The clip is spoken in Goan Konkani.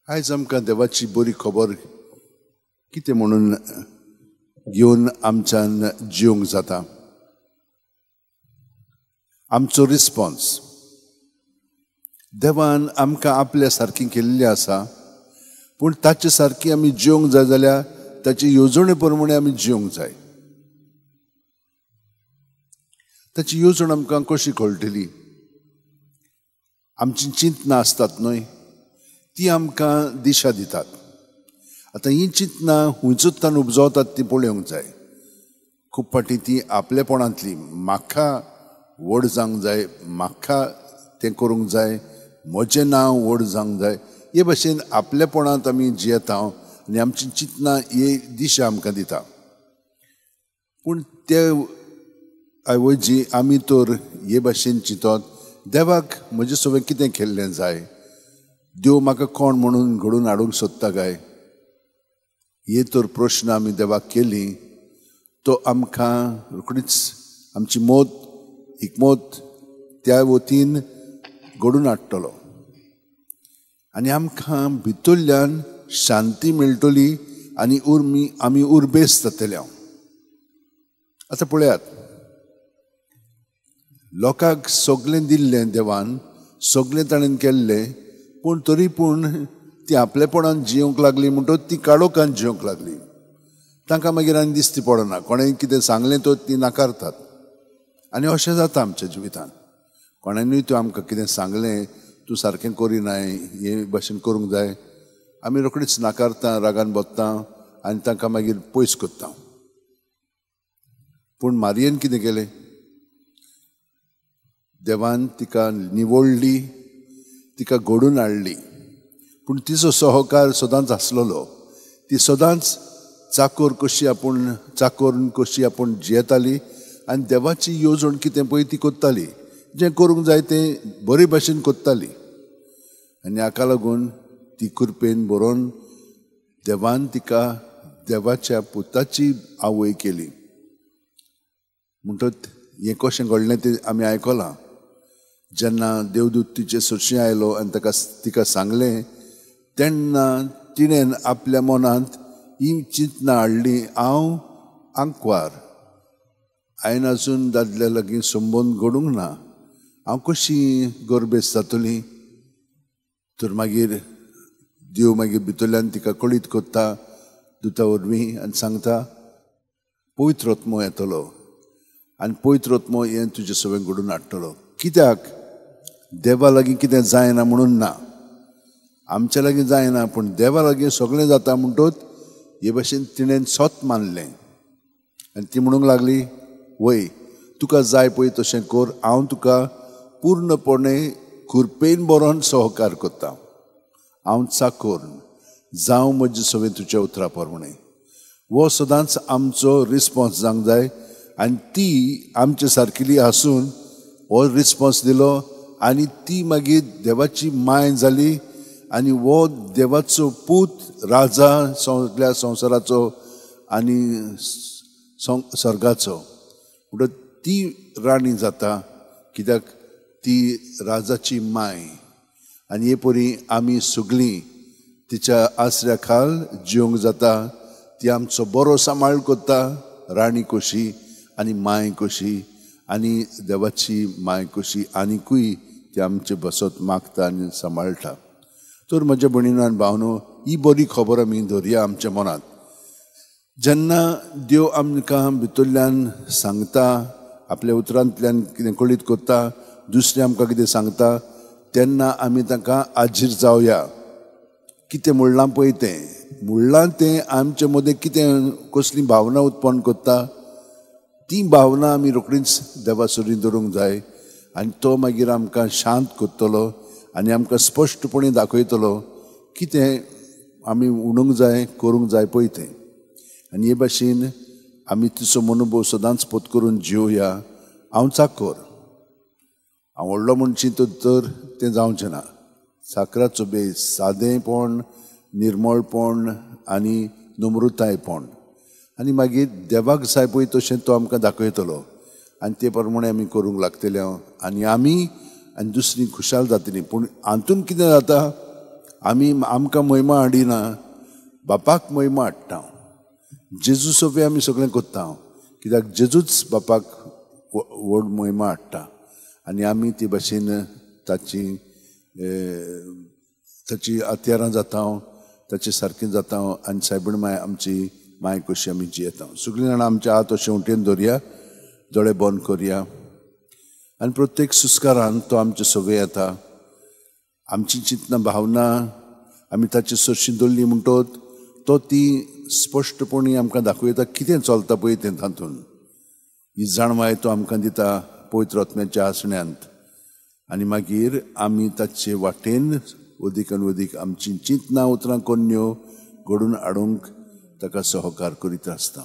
आयज आमकां देवाची बरी खबर कितें म्हणून घेवन आमच्यान जिवंक जाता? आमचो रिस्पॉन्स, देवान आमकां आपल्या सारकी केल्ली आसा, पूण ताचे सारकी आमी जिवंक जाय जाल्यार ताची येवजणे प्रमाणे आमी जिवंक जाय. ताची येवजण आमकां कशी कळटली? आमची चिंतनां आसतात न्हय, ती आमकां दिशा दितात. आतां ही चिंतनां हुंयचोत्तान उपजवतात ती पळोवंक जाय. खूब फावटी ती आपलेपणांतली, म्हाका व्हड जावंक जाय, म्हाका तें करूंक जाय, म्हजें नांव व्हड जावंक जाय, हे भशेन आपलेपणांत आमी जियेता आनी आमची चिंतनां ही दिशा आमकां दिता. पूण ते ऐवजी आमी तर हे भशेन चिंतत, देवाक म्हजे सगळें कितें केल्लें जाय, देव म्हाका कोण म्हणून घडोवन हाडूंक सोदता काय, हे तर प्रश्न आमी देवाक केली तो आमकां रोखडीच आमची मत एकमत त्या वतीन घडून हाडटलो आनी आमकां भितरल्यान शांती मेळटली आनी उर्मी आमी उर्बेस जातले. आतां पळयात, लोकांक सगळें दिल्लें देवान, सगळें ताणें केल्लें, पूण तरी पूण ती आपलेपणान जिवंक लागली म्हणटकच ती काळोखान जिवंक लागली. तांकां मागीर आनी दिसती पडना, कोणें कितें सांगलें तर ती नाकारतात. आनी अशें जाता आमच्या जिवितान, कोणानूय तूं आमकां कितें सांगलें, तूं सारकें करिनाय, हे भशेन करूंक जाय, आमी रोखडीच नाकारता, रागान बसता आनी तांकां मागीर पयस करता. पूण मारियेन कितें केलें? देवान तिका निवडली, तिका घडून हाडली, पूण तिचो सहकार सदांच आसलेलो. ती सदांच चाकोर कशी आपूण, चाकोर कशी आपूण जियेताली आनी देवाची येवजण कितें पळय ती करताली, जें करूंक जाय तें बरे भशेन करताली. आनी हाका लागून ती कृपेन बरोवन देवान तिका देवाच्या पुताची आवय केली. म्हणटच हें कशें घडलें तें आमी आयकलां. जेन्ना देवदूत तिचे सरशी आयलो आनी ताका तिका सांगलें, तेन्ना तिणें आपल्या मनांत ही चिंतनां हाडली, हांव आंकवार, हांवें आजून दादल्या लागीं संबंद घडूंक ना, हांव कशी गर्भेस्त जातली? तर मागीर देव मागीर भितरल्यान तिका कळीत करता दुता वरवीं आनी सांगता, पवित्र आत्मो येतलो आनी पवित्र आत्मो हें तुजें सगळें घडून हाडटलो. कित्याक? देवा लागीं कितें जायना म्हणून ना, आमच्या लागीं जायना, पूण देवा लागीं सगळें जाता. म्हणटच हे भशेन तिणें सत मानलें आनी ती म्हणूंक लागली, वय तुका जाय पळय तशें कर, हांव तुका पूर्णपणे कृपेन बरोवन सहकार करता, हांव चाकोर जावं म्हजें सगळें तुज्या उतरा प्रमाणें. हो सदांच आमचो रिस्पॉन्स जावंक जाय. आनी ती आमचे सारकेली आसून हो रिस्पॉन्स दिलो आनी ती मागीर देवाची माय जाली आनी हो देवाचो पूत राजा सगल्या संवसाराचो आनी स्वर्गाचो. म्हणटच ती राणी जाता, कित्याक ती राजाची माय. आनी हे परी आमी सगळीं तिच्या आसऱ्या खाल जिवंक जाता. ती आमचो बरो सांबाळ करता, राणी कशी आनी माय कशी आनी देवाची माय कशी, आनिकूय ती आमचे बसत मागता आनी सांबाळटा. तर म्हज्या भयणीनो आनी भावनो, ही बरी खबर आमी धरया आमच्या मनांत. जेन्ना देव आमकां भितरल्यान सांगता, आपल्या उतरांतल्यान कितें कळीत करता, दुसरें आमकां कितें सांगता, तेन्ना आमी तांकां आजीर जावया. कितें म्हणलां पळय तें म्हणलां तें आमचे मदें कितें कसली भावना उत्पन्न करता, ती भावना आमी रोखडीच देवा सरीं दवरूंक जाय आनी तो मागीर आमकां शांत करतलो आनी आमकां स्पश्टपणी दाखयतलो कितें आमी म्हणूंक जाय, करूंक जाय पळय तें. आनी हे भाशेन आमी तिचो मनोभव सदांच पोत करून जिवया. हांव चाकोर, हांव व्हडलो म्हूण चिंतत तर तें जावचें ना. साकराचो बेस सादेंपण, निर्मळपण आनी नम्रतायपण, आनी मागीर देवाक जाय पळय तशें तो आमकां दाखयतलो आनी ते प्रमाणे आमी करूंक लागतले आनी आमी आनी दुसरी खुशाल जातली. पूण हातून कितें जाता, आमी आमकां महिमा हाडिना, बापाक महिमा हाडटा. जेजू सोबे आमी सगळें करता, कित्याक जेजूच बापाक व्हड महिमा हाडटा आनी आमी ते भाशेन ताची ताची हत्यारां जाता, ताचे सारकें जाता आनी सायबीण माय आमची माय कशी आमी जियेता. सगळीं जाणां आमच्या हात अशें उटेन दवरया, दोळे बंद करया आनी प्रत्येक सुस्कारान तो आमचे सगळे येता. आमची चिंतना भावना आमी ताचे सरशी दवरली म्हणटोच तो ती स्पश्टपणी आमकां दाखयता कितें चलता पळय तें. तातूंत ही जाणवाय तो आमकां दिता पवित्र आत्म्याच्या आसण्यांत आनी मागीर आमी ताचे वाटेन अदीक आनी अदीक आमची चिंतना उतरां कोन्न्यो घडून हाडूंक ताका सहकार करीत आसता.